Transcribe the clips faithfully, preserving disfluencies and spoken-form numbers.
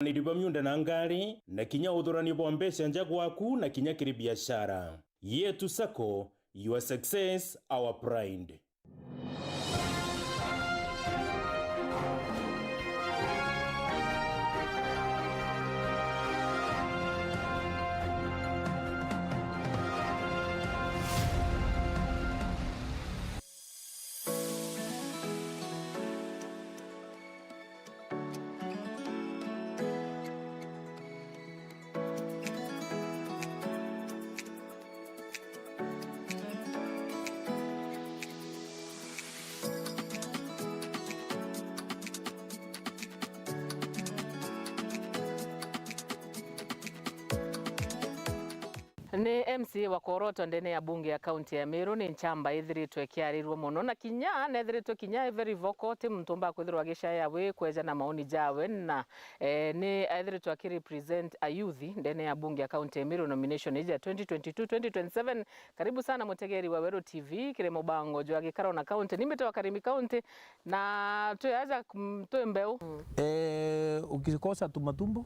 Uthurani bwa miunda na ngari, na kinya uthurani bwa mbeca nja gwaku na kinya kiri biashara. Yetu Sacco, your success, our pride. Ni M C A wa kworotwa ndene ya bunge ya kaunti ya Meru, ni nchamba ithiritwe ikiarirua mono, na kinya nethiritwe kinya i very vocal, ti muntu umba kwithirwa agicaya wi kweja na maoni jawe, na, eh, ni ethiritwe akirepresent a youth ndene ya bunge ya kaunti ya Meru nomination iji ya twenty twenty-two twenty twenty-seven. Karibu sana mutegeri wa Weru T V kiri mubango jwa gikaro na kaunti. Ni mbitawa Karimi County, na twi aja, mm, twi mbeu. Eh, ukikosa tu matumbo,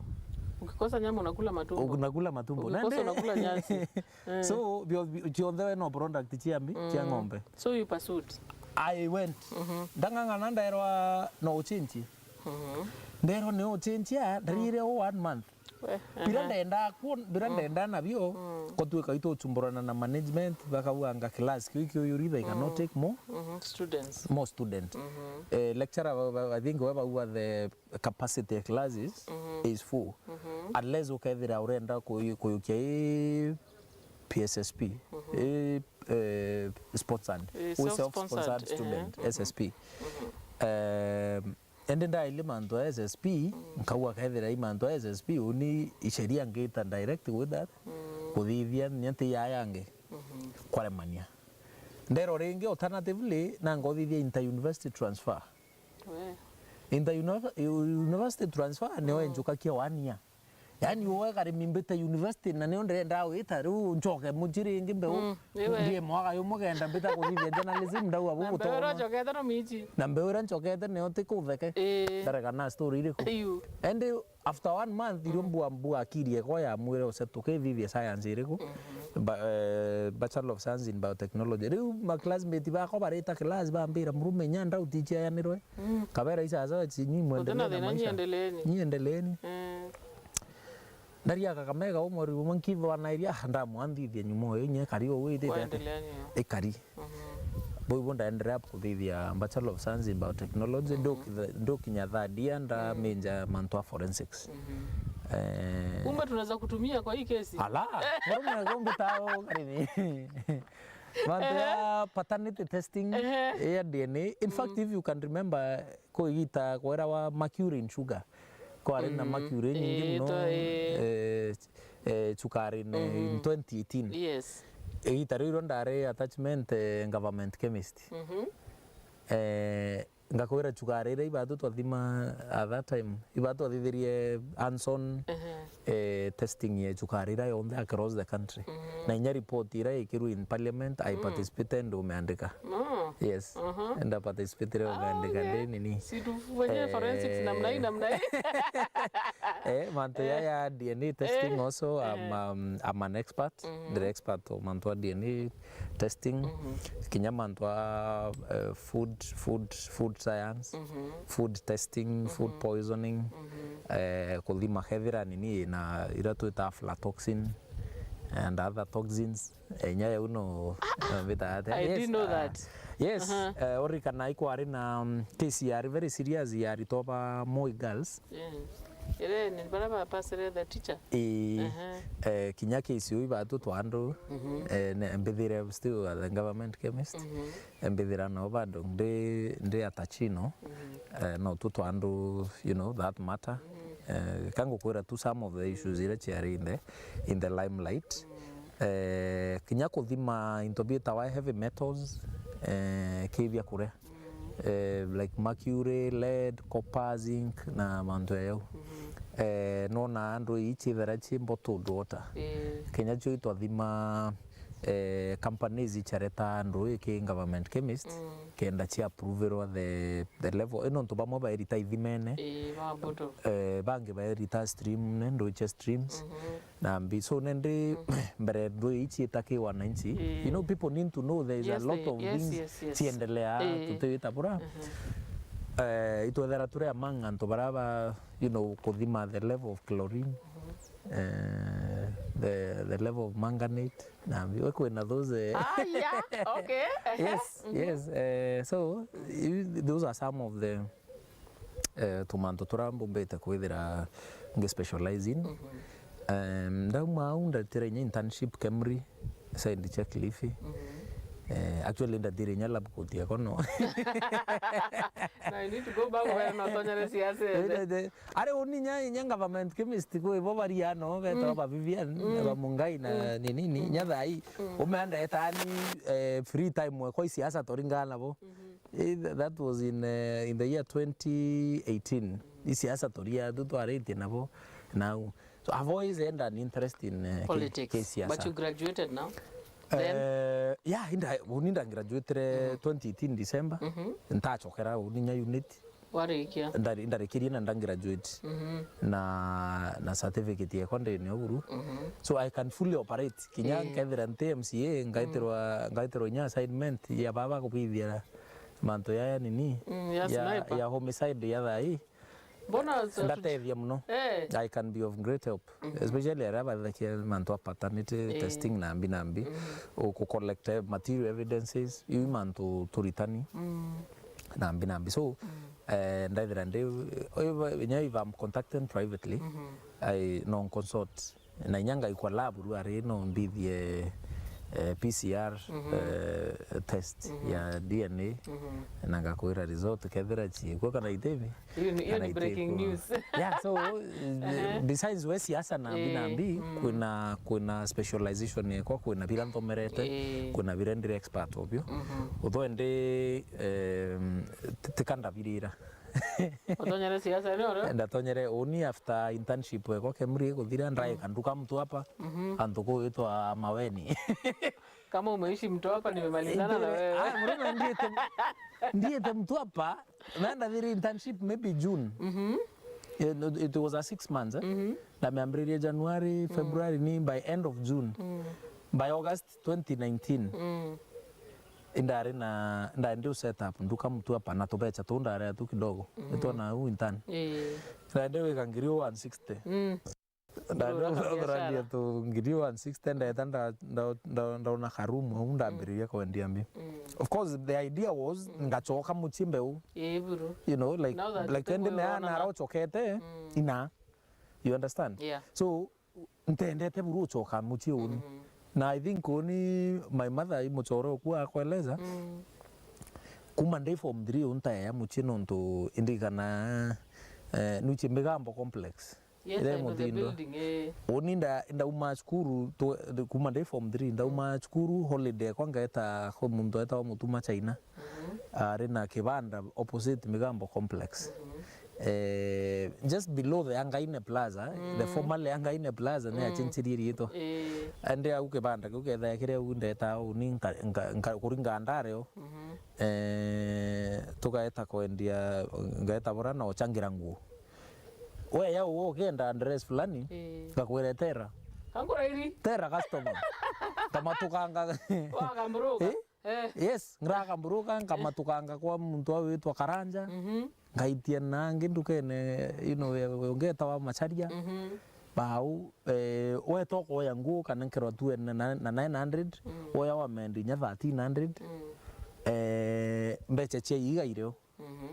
Ukikosa nyama unakula matumbo. Unakula matumbo. Ukikosa unakula nyasi. Eh. So, bio, bio, cionthe no product cia mbi, cia ng'ombe. So you pursued? I went. Ndang'ang'ana, nderwa no uchinchie. Nderwa ni uchinchia, ndarire o one month. We, bira ndenda kuo, bira ndenda nabio, ko twika ituchumburana na management, bakauganga class kiu kiu you read, I cannot take more, students. More student. Eh, lecturer, ba, ba, I think we baugwa the capacity ya classes is full. Unless ukethira urenda kuyu-, kuyukia i P S S P, i, eh, sponsored. Eh, we self-sponsored, self-sponsored student, S S P. Em, Indi ndaili mantu a S S P, nkauga kethira i mantu a S S P, uni isheria ngita direct with that, kuthithia nya nti ya yangi, kwaremania. Ndero ringi, alternatively, nanga uthithia inter-university transfer. We. Inter-univer-, university transfer nio enjukakia one year. Yaani, uwe Karimi mbite university, na nio ndirenda gwita, riu ncoke mucii ringi mbeu. Mm, iwe. Ndie mwaka yumwe kenda mbita kuthithia journalism, ndauga bu. Na mbeu ira ncokete no miiji. Na mbeu ira ncokete nio ti kutheke. Ii. Ndarega na story iriku? Iu. Indi after one month, irio mbua, mbua akiri yako ya mwire uce tukithithia science iriku? Ba-, eh, Bachelor of Science in Biotechnology. Riu ma classmate bakwa barita class bambira, "Murume, nya ndauti ichiayanirwe." Mm. Kabera, "Isawa sawa, chinyi mwendelee na maisha. Nyi endeleeni." Nyi endeleeni. Eh. Ndaria Kakamega, umwe riu umwe nkithwa na iria, ah, ndamwanthithia nyuma uyu, nye kari uyu itite ati. Waendelea niyo. Ikari. Mhm. Bo ibo ndaendelea kuthithia Bachelor of Science in Biotechnology, mhm, ndukinya third year, ndamenja mantu a forensics. Mhm. Eh. Kumbe tunaweza kutumia kwa hii kesi? Ala, murume kumbita o Karimi. Mantu ya paternity testing, ehe, ya D N A. In fact, mm, if you can remember, ko igita kwera wa mercury in sugar. Kwari na, mm, mercury nyingi, eh, muno, to, eh, eh, eh, chukari-ini, mm-hmm, in twenty eighteen. Yes. Igita riu iro ndari attachment, eh, government chemist. Mhm. Eh, ngakwira chukari iria ibatu twathima at that time, ibatu twathithirie hands-on, ehe, eh, testing ya chukari iria yonthe across the country. Mhm. Na inya report iria ikirwe in parliament, I, mm, participated, ndumiandika. No. Yes. Aha. Nda participate reo, ah, ngandika, okay, ndi nini. Si tufanye, eh, forensics namna hii, namna hii. Eh, mantu ya, eh, ya D N A testing, eh, also, I'm, eh, um, I'm an expert. Mhm. Ndiri expert o mantu a D N A testing. Mhm. Kinya mantu a, eh, food, food, food science, mhm, food testing, food, mhm, poisoning, mhm, eh, kuthima kethira nini na ira twita aflatoxin and other toxins. Eh, inya yau no, ah, ah, no mbita ate. I, yes, didn't know, ah, that. Yes, aha, eh, urikana ikwari na, um, case yari very serious ya aritwa ba Moi Girls. Eh. Ire ni bara ba pasere the teacher. Ii, aha, eh, kinya case iu ibatu twandu, mhm, eh, ne, mbithire still at the government chemist. Mhm. Eh, mbithira nao bado ndi, ndi atachino. Mhm. Eh, no tu twandu, you know, that matter. Mhm. Eh, ka ngukwira tu some of the issues iria ciari in the, in the limelight. Eh, kinya kuthima into biitawa heavy metals, eh, ki bia kuria. Eh, like mercury, lead, copper, zinc na mantu ya yau. Mhm. Eh, nona andu ici ithera ci bottled water. Eh. Kinya cio itwathima, eh, companies icareta ndui ki government chemist, kenda cia approverwa the, the level. Ino ntu bamwe baerita ithimene, Ii, ba bottle. Eh, bangi baerita stream, ne ndui cia streams. Na mbi, so nendi mbere ndui ici ita ki wananchi. Ii. You know, people need to know there is a Yes, lot they- of yes, things yes, yes. ciendelea, Ii. tutiwita bura. Eh, itwethera turi among antu bara ba, you know, kuthima the level of chlorine, eh, the, the level of manganate, na mbi, we kwina those, eh, Ah, yeah, okay. Yes, yes. Eh, so, you- those are some of the, eh, tumantu turia mbumbite kwithira ngi specialize in. Em, ndauma au ndatire inya internship Kemri, side cia Kilifi. Eh, actually, ndatire inya lab coat ya kono. No, you need to go back where no tonyere siasa. Eh, the- the- Ari uni nya, nya government chemist kwi bo baria no, betwa ba Vivian, ba Mungai na ni nini, nya thai. Umeanda etani, eh, free time we kwa siasa toringana nabo. Eh, th- that was in, eh, in the year twenty eighteen. I siasa toria tu twaritie nabo now. So I've always had an interest in, eh, ki- Politics. ki siasa. But you graduated now? Then? Eh, yeah, inda, uni nda graduatire twenty eighteen December. Ntachokera uni nya unit. Warikia? Ndari- ndarikirie na nda graduate. Na, na certificate yekwa ndini o buru. So I can fully operate. Kinya nkethira nti M C A, ngaitirwa, ngaitirwa inya assignment ya baba kubithia mantu ya, ya nini? Mm, ya ya, sniper. Ya homicide ya thai. Mbona so- Ndatethia muno. Eh. I can be of great help, especially aria bathakia mantu a paternity testing na mbi na mbi. U ku collect material evidences, iu mantu turitani. Na mbi na mbi. So, eh, ndaithira ndi, eh, inya if I'm contacting privately, I no consult. Na inya ngaikwa lab ru ari no mbithie, eh, P C R, eh, test ya D N A, na ngakwira result kethira ciikwo kana itibi. Hiyo ni, hiyo kana ni breaking itiku- news. Yeah, so, eh, besides we siasa na mbi na mbi, kwina, kwina specialization yekwa, kwina bira nthomerete, kwina bira ndire expert obio. Utho ndi, em, ti- tika ndabirira. Utonyere siasa ni oro? Ndatonyere uni after internship eko Kemri kuthira, ndaika nduka mtu hapa, antu kuitwa Maweni. Kama umeishi mtu hapa, nimemalizana na wewe. Ah, mrema ndiete, ndiete mtu hapa, naenda thiri internship maybe June. It, it was a six months, eh? Ndameambiririe January, February, ni by end of June. By August twenty nineteen. Indari na, ndari ndi set up nduka mtu hapa na tubecha tu ndari tu kidogo. Itwa na u intern. Eh. Ndari ndi wika ngiri one sixty. Ndari ndi Ndio, unafanya uthurandia biashara. Tu ngiri one sixty, ndeta nda, nda, nda, ndaona karumu, au ndambiriria kwendia mbi. Of course, the idea was, ngachoka muchie mbeu. Eh, buru. You know, like, Now that like, thing indi we meana wanna arochokete, ina. You understand? Yeah. So, ntendete buru uchoka muchie uni. Na I think uni my mother i muchore uku akueleza. Kuma ndi form three untaea muchie nontu indigana, eh, nuchie Migambo Complex. Yes, ire I know the muthindo. Building, eh. Uni nda-, ndauma cukuru, tu-, kuma ndi form three, ndauma cukuru, holiday kwa ngeta kwa muntu etawa Mutuma China. Ari na kibanda opposite Migambo Complex. Eh, just below the Angaine Plaza, the formerly Angaine Plaza, ni achenchirie riitwa. Eh. Andi au kibanda kiu kethaekire au ndeta au ni nka-, nka-, nka-, kuringa ndare o. Eh, tugaeta kwendia, ngaeta bura na ochangira nguo. We ya ugo ukienda dress fulani, ngakwira tera. Kangura iri. Tera customer. Kamatukanga. Wakamburuka. Eh? Eh. Yes, ngrakamburuka, nkamatukanga kwa muntu au witwa Karanja. Ngaitia na angi ndukene, you know, we, we ungetawa Macharia. Bau, eh, weta ukoya nguo kana nkerwa tu na, na, na nine hundred, woya wamendi nya thirteen hundred. Eh, mbecha cia igaire o.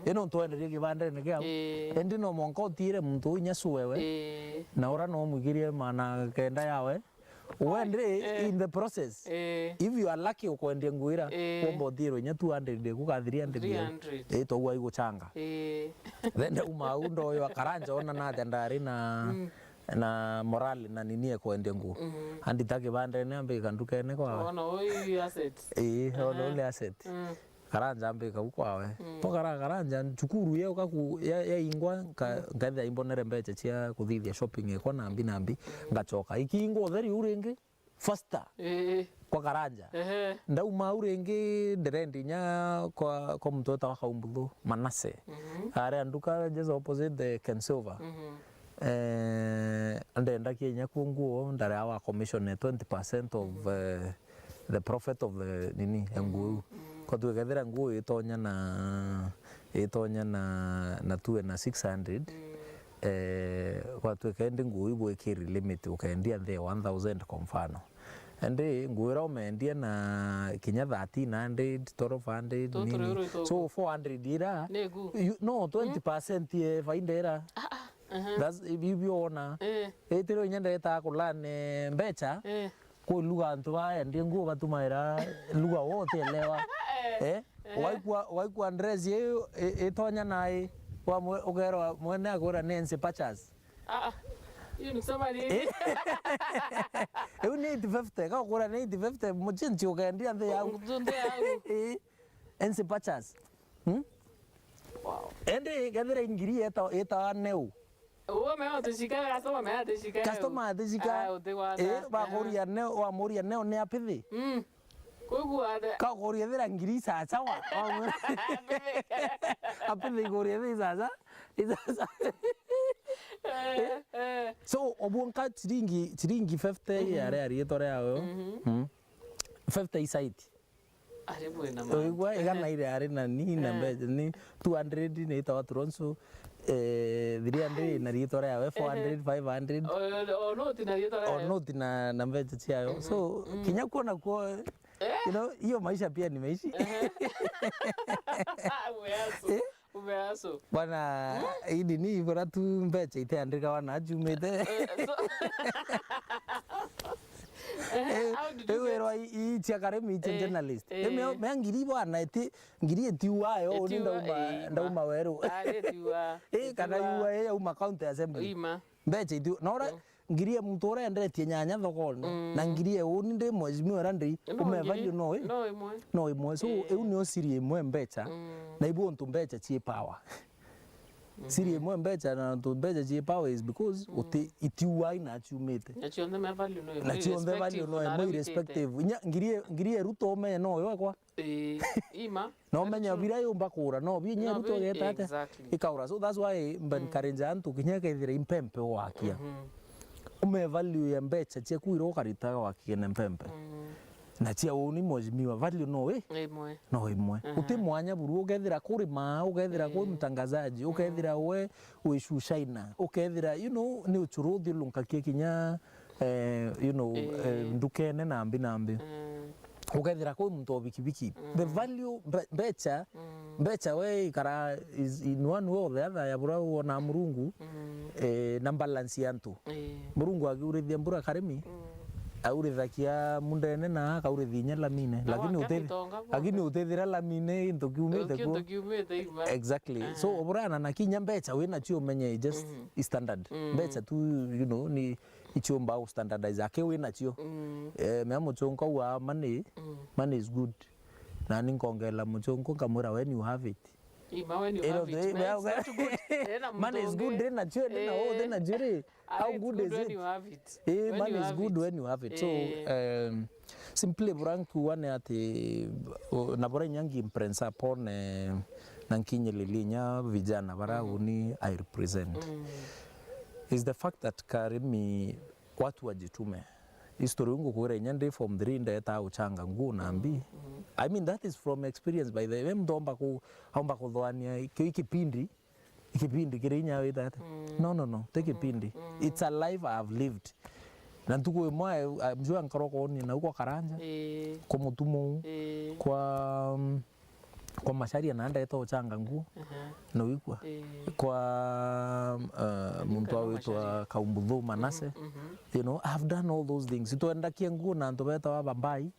Ino ntwenderie kibandene kiau. Ii. Indi no mwanka utiire muntu uu inya cuewe. Ii. Na ura no mwikirie maana kenda yawe. Wende in the process. Ii. If you are lucky ukwendia nguo ira, ii, womba uthiirwe inya two hundred iku ka three hundred. Three hundred. Ii, twauga iguchanga. Ii. Then ndauma au ndoyo Karanja ona natia ndari na, na morale na nini ekwendia nguo. Andita kibandene ambika ndukene kwawe. Ona uyu assets. Ii, ona ule asset. Karanja mbika u kwawe. Twakara Karanja, cukuru yauka ku-, ya-, yaingwa, nka-, nkethira imbonere mbecha cia kuthithia shopping ekwa nambi nambi, ngachoka. Ikiingwa utheri u ringi, faster. Eh. Kwa Karanja. Ehe. Ndauma au ringi ndirendi inya kwa, kwa muntu wetagwa Kaumbuthu, Manase. Mhm. Aria nduka just opposite the Ken Silver. Mhm. Eh, ndendagia inya kuo nguo, ndarea wa commission twenty percent of, eh, the profit of the nini, ya nguo iu. Mhm. Kwa twikethira nguo itonya na, itonya na, na tuwe na six hundred, mm, eh, gwatuika indi nguo iu bwikiri limit, ukendia nthi ya one thousand kwa mfano. Indi nguo ira umeendia na kinya thirteen hundred, twelve hundred, nini. So, four hundred ira, you, no, twenty percent ye faida ira. Ah, ah. Aha. That's, if you ona. Eh. Itiro inya ndeta kulane mbecha. Eh. Kwi lugha antu baendia nguo batumaira lugha wote elewa. Eh? Eh. Waikua, waikua dress iyo i-, itonya nai, wa mwe-, ukerwa mwene akwira ni nsi pachas. Ah, ah. Hiyo ni kusema nini? Eh? Iu ni eight fifty, ka ukwira ni eight fifty, muchinchi ukendia nthi yau. Nthi yau. Eh? Nsi pachas. Hmm? Wow. Indi kethira ingiri eta, eta neu. Uwe mea utishika, customer mea atishika. Customer atishika. Ah, utigwata. Eh, bakuria neo, wamuria neo ni apithi. Mm. Kuigua the. Ka ukuria thira ngiri isacha wa. Apithi. Apithi kuria thira isacha. Isacha. Eh, eh. So, obwonka chiringi, chiringi fifty, mhm, ya ria rietwa riayo. Mhm. Mm. Fifty isaiti. Ari mwena ma. Uigua, igana ire ari na ni, na, eh, mbeca, ni two hundred ni itawa Tronso, eh, three hundred na riitwa riawe, four hundred, five hundred. O, o noti na riitwa riawe. O noti na, na mbeca ciayo. Mhm. So, mm, kinya kuona kuo, eh, you know, hiyo maisha pia nimeishi. Ehe. Umeaso. Eh? Umeaso. Bwana, eh? Hii nini, bora tu mbeca iteandikawa na ajumite. Eh, so, eh, how did you get, riu erwa i, i cia Karemi, i cia, eh, journalist. Eh. Mea, mea ngiri bwana, eti, ngiri etiua yo, uni etiua, ndauma, eh, ima, ndauma weru. Ah, etiua. Eh, kana etiua. Iua, eh, yauma county assembly. Ima. Mbeca itiu. Na ura, mm, ngiri e muntu uria endetie nyanya thokone, mm, na ngiri e uni ndi mheshimiwa era ndi, no, ume ngiri value no i? No imwe. No imwe. So, eh, iu nio siri imwe mbeca, mm, na ibu untu mbeca cii power. Mhm. Siri imwe mbeca na untu mbeca cii power is because, mm, uti, itiuai na ciumite. Na cionthe me value no imwe. Na cionthe value no imwe, irrespective. Inya ngiri e, ngiri e Ruto umenye no yo ekwa. Eh, ima. Na umenye bira yumba kura, no bi inya Ruto geta atia. Exactly. Ikaura. So that's why mba, mm, encourage antu kinya kethira impempe wakia. Mhm. Ume value ya mbeca ciaku ira ukarita wakie na mpempe. Mm. Na cia uni mheshimiwa value no i? Imwe. No imwe. Mhm. Uti mwanya buru ukethira kurima, ukethira kwi, mm, mtangazaji, mm, ukethira we wi shushaina, ukethira, you know, ni uchuru uthiurunkakia kinya eh, you know, eh, eh, ndukene nambi nambi. Mm. Ukethira kwi muntu o bikibiki. Mm. The value, mbe-, mbeca, mm, mbeca we ikara is in one way or the other ya bura wona Murungu, mm, eh, na balance ya antu. Eh. Murungu akiurithia mbura Karemi, mm, aurithakia mundene na akaurithia inya lamine. Na lakini gwakia uti-, mitonga guothe. Lakini utithira lamine into kiumite ku. Into kiumite ima. Exactly. Aha. So, oburana na kinya mbeca wina cio umenye just, mhm, standard. Mm. Mbeca tu, you know, ni icio mba standardize ake wi nacio. Mm. Eh, mea muchunka wa money, mm, money is good. Na ni nkongela muchunku nkamwira, "When you have it." Ima, when you have it. Ino the, it's not good. Ena money is good, ndina cio, ndina, eh, oh, ndina cio ri. How good is it? When you have it. Eh, money is good when you have it. So, eh, um, simply bura nkiuga ni ati, o, na bura inya ngi impress upon, eh, na nkinyiriria inya vijana bara, mm, uni I represent. Mm. Is the fact that Karimi watu wajitume. History ungu kwira inya ndi form three ndeta uchanga nguo na mbi. Mm, mm. I mean, that is from experience, by the way. Mtu omba ku-, omba kuthoania ki-, kipindi, kipindi kiri inya wita ati. Mm. No, no, no, ti kipindi. Mm. It's a life I have lived. Na ntuku imwe, I, I'm sure nkarwa kwoni na uko Karanja, eh, kwa Mutumu, eh, kwa, um, kwa Macharia na ndeta uchanga nguo. Aha. No wigua? Eh. Kwa, uh, muntu awitwa Macharia. Kaumbuthu Manase. Mhm, mhm. You know, I've done all those things. Twendakia nguo na antu betawa Bambai.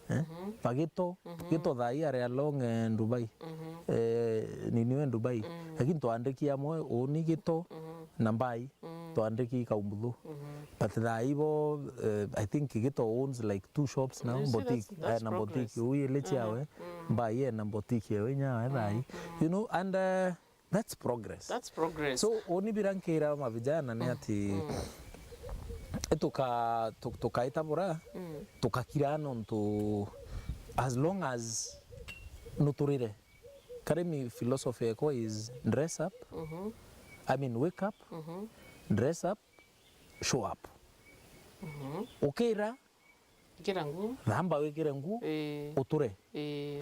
Eh? Mhm. Bagito, mhm, Gito thai are along, eh, Dubai. Mhm. Eh, nini we Dubai. Mm. Lakini twandikia amwe, uni Gito, mhm, na Mbai. Mm. Twandiki Kaumbuthu. Mhm. But thaa ibo, eh, I think Gito owns, like, two shops now, boutique, eh, na boutique, ui ile ciawe. Mm. Mbai ena boutique yawe nyawe thaa i. Mm, mm. You know, and, eh, that's progress. That's progress. So, uni bira nkira mavijana ni ati, mm, Tuka-, tu-, tukaita bura, mm, tukakira nontu as long as nuturire. Karimi philosophy yakwa is dress up, mhm, I mean, wake up, mhm, dress up, show up. Mhm. Ukira, ikira nguo, thamba wikire nguo, ii, uture. Ii.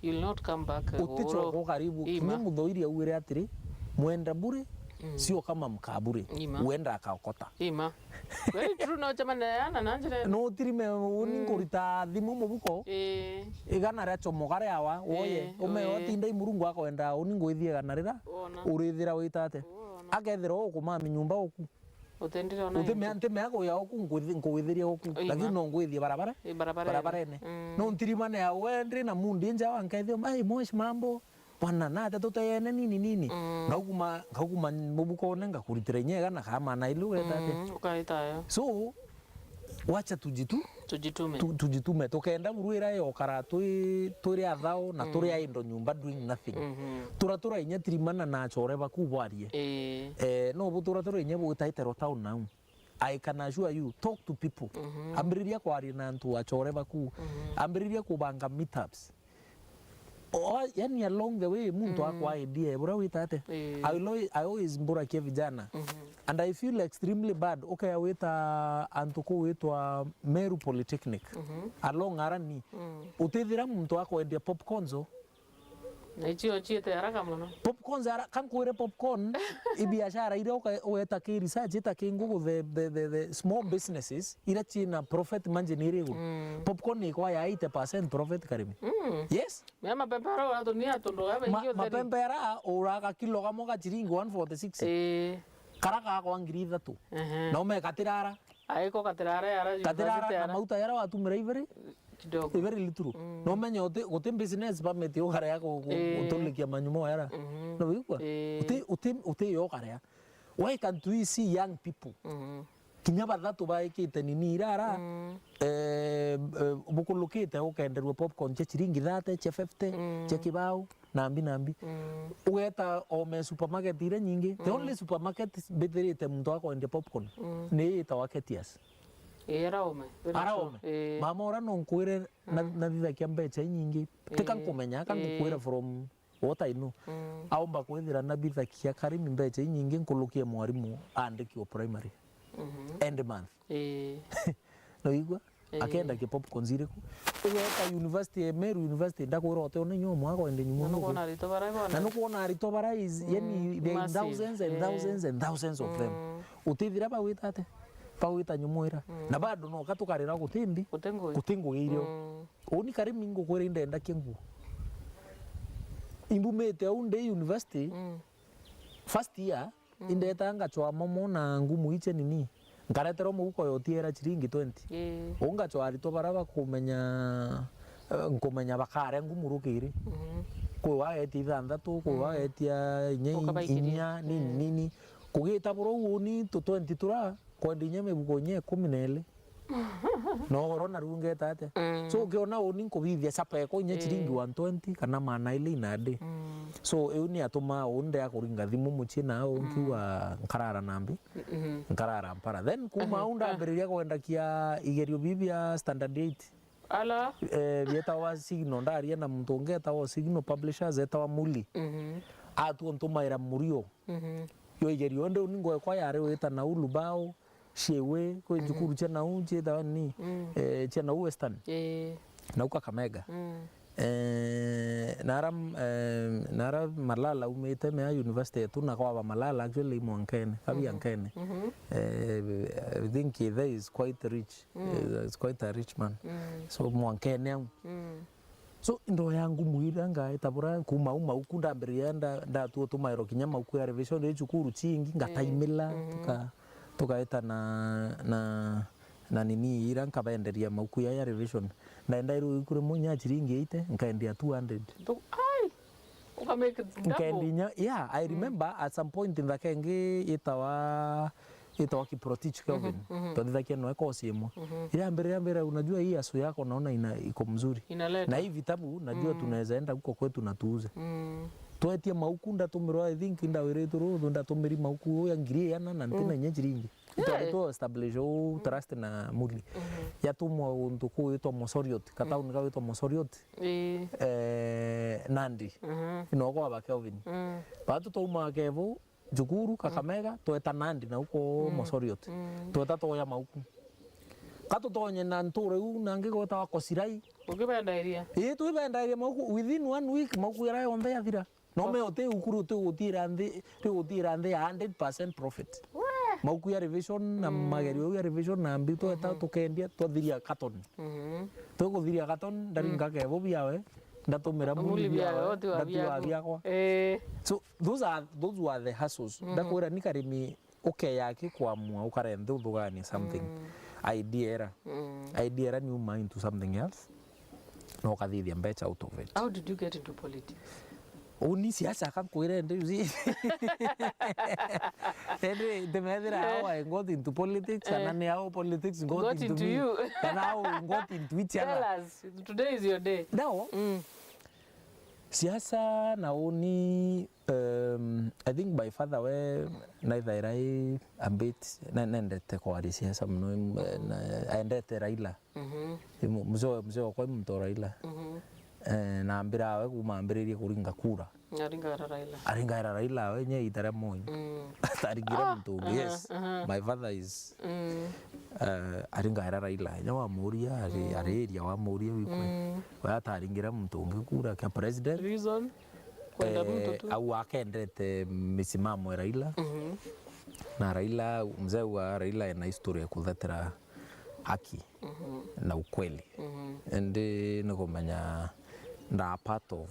You'll not come back, utichoka uhuru. Ukaribu. Ima. Kinya muthoiri augire atiri, "Mwenda bure, mm, sio kama mkaa bure." Ima. Uenda akaokota. Ima. Very true, no chama na yana na njira. No utirime uni, mm, nkurita thimu mubuko. Ii. Igana ria chomoka ria wa, woye. Ii, ume oye. Otinda i Murungu akwenda uni ngwithie igana rira. Wona. Urithira witate. Wona. Akethira ukumami nyumba uku. Uti-, ntimea kuya oku, nkwithiria oku. Ima. Lakini no ngwithie barabara. Ii, barabara. Barabarene. Mm. No ntirimane ya we ndi na mundi nja wa nkethio, "Ai, mweshi mambo. Bwana, nate tuteyene nini nini." Mm. Ngaukuma, ngaukuma mubukone, ngakuritira inya igana kama na ilu weta ati. Mm, ukaita yo. So, wacha tujitu-, tujitume. Tu-, tujitume. Tukenda buru ira yokara twi, twiri athao na turi, mm, aindo nyumba doing nothing. Mhm. Tura tura inya tirimana na achore baku bwarie. Ii. Eh, no butura tura inya bwitaite ro town nau. I can assure you, talk to people. Mhm. Ambiriria kwaria na antu achore baku. Mhm. Ambiriria kubanga meetups. O, yani along the way, muntu, mm, akwa idea, bura wita ate? Ii. I will always, I always mburakia vijana. Mhm. And I feel extremely bad. Ukea wita antu ku witwa Meru Polytechnic. Mhm. Along Arani. Mm. Utithira muntu akwendia popcorns o. Na icio ciite haraka mono. Popcorns ara-, ka nkwire popcorn, i biashara iria uka-, ugeta ki research, ita ki ngugu the, the, the, the small businesses, iria ciina profit margin iri iguru. Mm. Popcorn ni ikwa ya eighty percent profit Karimi. Mm. Yes. Mea mapembe ara uratunia tundu ga baingi utheri. Mapembe ara uraga kilo kamwe ga chiringi one forty-six. Ii. Kara gakwa ngiri ithatu. Ehe. Na umekatirara. Aiko katirara yara university yara. Katirara na mauta yara watumira iveri. Kidogo. Iveri lituru. Mm. No menye uti, guti business permit ukarea ku-, ku-, ii, gutulikia manyumo yara. Mhm. No wigua? Ii. Uti, uti, uti yo ukarea. Why can't we see young people? Mhm. Kinya bathatu baikite nini irara, mm, eh, eh, bukulukite ukenderua popcorn cia chiringi thirty, cia fifty, mm, cia kibao, nambi, nambi. Mm. Ugeta ome supermarket iria nyingi. The, mm, only supermarket mbithirite muntu akwendia popcorn, mm, ni itawa Ketias. Ii, ara ome. Ara ome. Ii. Mama ura no nkwire na, mm, nathithakia mbecha inyingi. Tika, ii, nkumenya, ka, ii, ngukwira from what I know. Mm. Aumba kwithira nabithakia Karimi mbecha inyingi nkulukie mwarimu aandiki o primary. Mhm. End month. Ii. No igua? Ii. Akenda ki popcorns iriku? Ugeta university, Meru University, ndakwira uti ona inya umwe akwenda nyumu. Na nukwona aritwa bara ibona. Na nukwona aritwa bara is, mm, yani, there are massive, thousands and, ii, thousands and thousands of them. Mm. Utithira bagwita ate? Bagwita nyumu ira. Mm. Na bado no katukarira guti mbi. Guti ngugi. Guti ngugi irio. Mm. Uni Karimi ngukwira indenda kia nguo. Imbumite au ndi university, mm, first year, mm, indeta ngachwa momo na ngumu iche nini. Nkareterwa muhuko yotiera chiringi twenty. Ii. Uu ngachwa aritwa bara bakumenya, eh, nkumenya bakarea ngumu rukiri. Mhm. Kwi wagetia ithanthatu, kwi, mm, wagetia inya, ukabaikiria, inya, nini, mm, nini. Kugita buru uni tu twenty tura, kwendi inya mibuko inya ikumi na iri. No ugoro na runga itatia. Mm. So, ukiona uni nkubithia chapa eko inya, eh, chiringi one twenty kana maana iri inadi. Mm. So, iu ni atuma uni ndea kuringa thimu mucii na au, mm, nkiuga nkarara nambi, mm-hmm, nkarara mpara. Then, kuma, aha, au ndambiriria kwendakia igerio bibi bia standard eight. Ala. Eh, bietawa Signal, ndaria na muntu ungi etawa Signal Publishers, etawa Muli. Mhm. Atua ntumaira murio. Mhm. Yo igerio, indi uni ngwekwa yari wita na ulubao, ciewe, kwi, mm, cukuru cia nau, cietawa ni, mm, eh, cia nau Western. Eh. Nau Kakamega. Mm. Eh, nara, eh, nara Malala umite mea university yetu, na kwaba Malala actually i Mwankene, kabi, mhm, Ankene. Mhm. Eh, I think there is quite rich. Mm. Eh, it's quite a rich man. Mm. So, Mwankene au. Mm. So, indo ya ngumu iria ngaita bura, kuma au mauku ndambiriria nda-, ndatua tumairo kinya mauku ya revision, ri cukuru cingi, ngataimila, mm-hmm, tuka-, tukaita na, na, na nini ira nkabenderia mauku ya, ya revision. Ndaendairwe iku rimwe nya chiringi eighty, nkaendia two hundred. Tu-, ai! Uka make it double. Nkendi nya, yeah, I, mm, remember at some point nthaka ingi itawa, itawa Kiprotich Kelvin. Mhm, mhm. Twathithagia noe course imwe. Mhm. Ira mbere, ya mbere, unajua hii asu yako naona ina, iko mzuri. Inaleta. Na hii vitabu, najua, mm, tunaweza enda huko kwetu na tuuze. Mm. Twetie mauku, ndatumirwa, I think, ndawiritwe ruthu, ndatumiri mauku ya ngiri iana na ntina, mm, inya chiringi. Itwari tu establish u trust na Muli. Yatumwa untu kuitwa Mosoriot, katauni kawitwa Mosoriot. Ii. Eh, Nandi. Mhm. Inokwa ba Kelvin. Mm. Batu twauma Kevo, Jukuru, Kakamega, tweta Nandi na uko Mosoriot. Mm. Tweta twoya mauku. Katutonye na nture u nangi gwetawa Kosirai. Ukibendairia? Ii, twibendairia mauku. Within one week, mauku yara yonthe yathira. No me uti ukuru uti gutira nthi, ri gutira nthi ya hundred percent profit. Wee! Mauku ya revision na magerio ya revision na mbi tweta tukendia, twathiria carton. Mhm. Twikuthiria carton, ndaringa Kevo biawe, ndatumira Muli biawe, ndatiwa biakwa. Eh. So, those are, those were the hustles. Ndakwira ni karimi ukeya aki kwamua ukare nthi uthuganie something. Idea era. Idea era ni uma into something else. Na ukathithia mbeca out of it. How did you get into politics? Uni siasa kankwire ndi uzi. Ndi ndimethira how I got into politics, kana ni how politics got into me. Kana how we got into each other. Tell us, today is your day. Now, siasa na uni, um, I think my father we naithaira i a bit, ne-, nendete kwaria siasa muno, em, na, aendete Raila. Mhm. Mu-, mzee, mzee wakwa i muntu o Raila. Mhm. Eh, na ambira we kuma ambiririe kuringa kura. Aringaira Raila. Aringaira Raila we nye itare Moi. Mm. Ataringire muntu ungi, yes. My father is, eh, aringaira Raila. Nya wamuria, ari, ari area wamuria wikwe. Mm. We ataringire muntu ungi kura kia president. Reason? Kwenda muntu tu. Au akendete misimamo ya Raila. Mhm. Na Raila, mzee wa Raila ena history ya kuthetera haki na ukweli. Mhm. Indi ni kumenya nda part of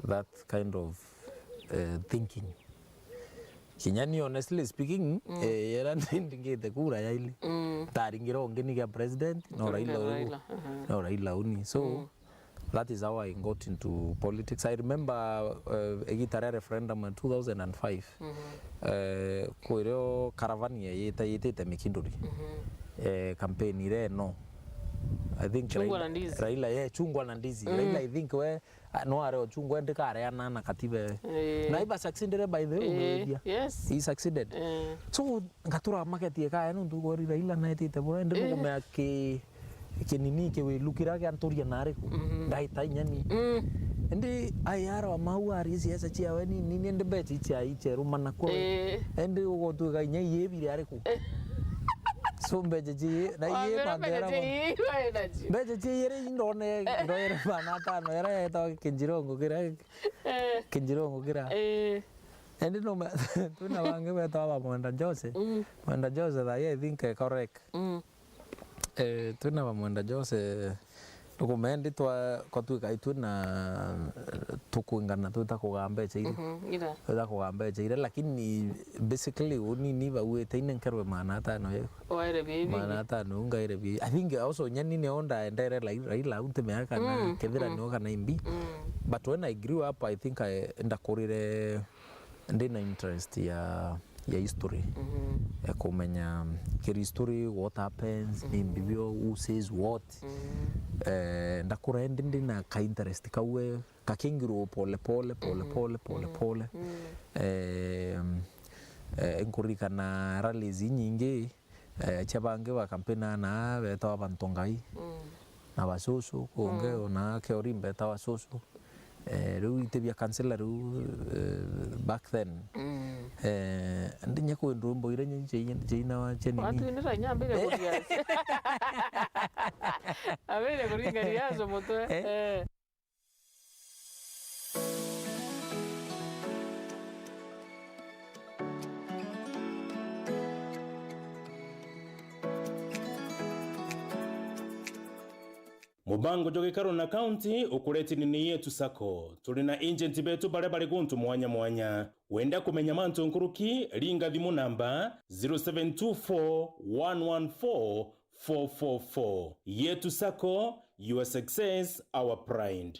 that kind of, eh, thinking. Kinya ni honestly speaking, eh, yera ndingite kura ya ili. Mm. Taringire ungi ni gia president, no Raila uni. Raila, aha. No Raila uni. So, that is how I got into politics. I remember, uh, igita ria referendum ya two thousand and five. Mhm. Eh, kwirio caravan yeyita yitite Mikinduri. Mhm. Eh, campaign ire no. I think Chungwa Raila, na ndizi. Raila, yeah, chungwa na ndizi. Mm. Raila, I think we, ah, no are o chungwa ndikareana na katiba. Eh. Na iba succeeded by the way, eh, yes. He succeeded. Eh. So, ngatura market ya kaya nuntu gori Raila naetite bura, indi nukumea ki, kinini kiwilu kiria gianturia nari ku. Mhm. Ndaita inyani. Mm. Indi ayara wa mau ari siasa ciawe ni, ni, ni ndi mbeca icia icerumana kwa. Eh. Indi ugotwika inya iye biri ari ku. So mbeca ci, na iye mbeca ci, mbeca ci iri indone, ndoere mana atano, era yetwa kinjirongo kira, eh, kinjirongo kira. Eh. Indi no me-, twina bangi betwa ba Mwenda Jose. Mm. Mwenda Jose thaai, I think, e Korek. Mm. Eh, twina ba Mwenda Jose, tukumendi twa, kwatwika itwina, eh, tukwingana twita kugaa mbeca iri. Mhm, ira. Twita kugaa mbeca iri, lakini basically uni ni bauite ine nkerwe maana atano ye. Waire bibi. Maana atano ngaire bi. I think also nyani ni onda endere Raila, Raila unti miaka na kethira ni oka na imbi. Mm. But when I grew up, I think I, ndakurire ndina interest ya, ya history, mhm, ya kumenya kiri history, what happens, mhm, ni mbibio, who says what. Mhm. Eh, ndakura ndi ndina ka interest kawe, kakingirwo pole pole, pole, mhm, pole, pole, mhm, pole. Mhm. Eh, eh, nkuririkana rallies inyingi, eh, cia bangi ba campaign na betwa bantu ngai. Mm. Na bacucu, kungi, mm, ona keori mbeta wa cucu. Eh, riu iti bia kansela riu, eh, back then. Mm. Eh, ndinya kwi ndwimbo iria nyingi ciina wa cenini. Watu ni ranya mbere kuria. Abere kuringa riazo mutwe. Eh? Eh. Mubango jwa gikaro na kaunti ukuretini ni Yetu Sacco. Turi na agent betu baria bari guntu mwanya mwanya. Wenda kumenya mantu nkuruki, ringa thimu namba zero seven two four one one four four four four. Yetu Sacco, your success, our pride.